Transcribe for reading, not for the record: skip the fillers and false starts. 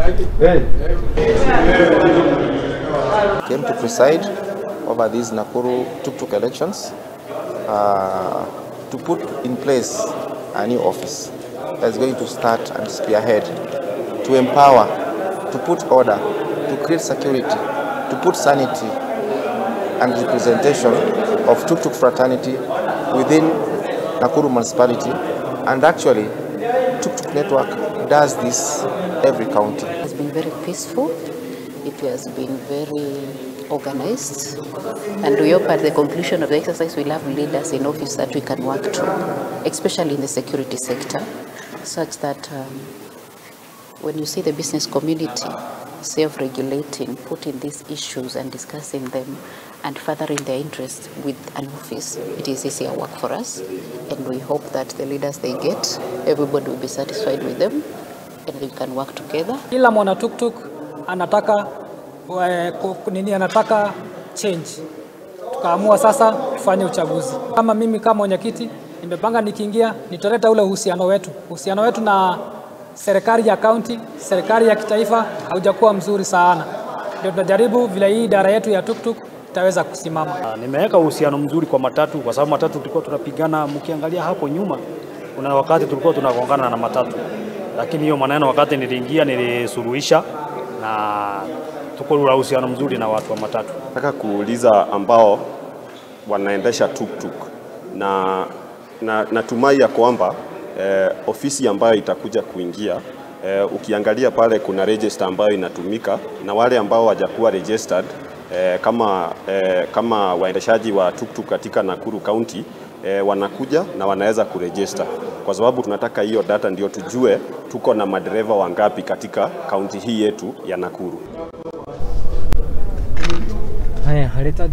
Came to preside over these Nakuru Tuktuk elections to put in place a new office that's going to start and spearhead, to empower, to put order, to create security, to put sanity and representation of Tuktuk fraternity within Nakuru municipality. And actually, Tuktuk network does this every county. It has been very peaceful. It has been very organized, and we hope at the conclusion of the exercise we'll have leaders in office that we can work to, especially in the security sector, such that when you see the business community self-regulating, putting these issues and discussing them and furthering their interest with an office, it is easier work for us, and we hope that the leaders they get, everybody will be satisfied with them and we can work together. Kila mwana tuktuk anataka nini, anataka change. Tukaamua sasa tufanye uchaguzi. Kama mimi kama mwenyekiti nimepanga nikiingia nitaleta ule uhusiano wetu. Uhusiano wetu na serikali ya county, serikali ya kitaifa haujakuwa mzuri sana. Ndio tunajaribu vile hii idara yetu ya tuktuk itaweza kusimama. Nimeweka uhusiano mzuri kwa matatu kwa sababu matatu tulikuwa tunapigana, mkiangalia hapo nyuma kuna wakati tulikuwa tunagongana na matatu. Lakini hiyo maneno wakati niliingia nilisuluhisha na tuko na uhusiano mzuri na watu wa matatu. Nataka kuuliza ambao wanaendesha tuktuk na natumai ya kwamba ofisi ambayo itakuja kuingia, ukiangalia pale kuna register ambayo inatumika na wale ambao hawajakuwa registered kama waendeshaji wa tuktuk katika Nakuru County, wanakuja na wanaweza kuregister, kwa sababu tunataka hiyo data ndio tujue tuko na madereva wangapi katika kaunti hii yetu ya Nakuru. Haya, haleta.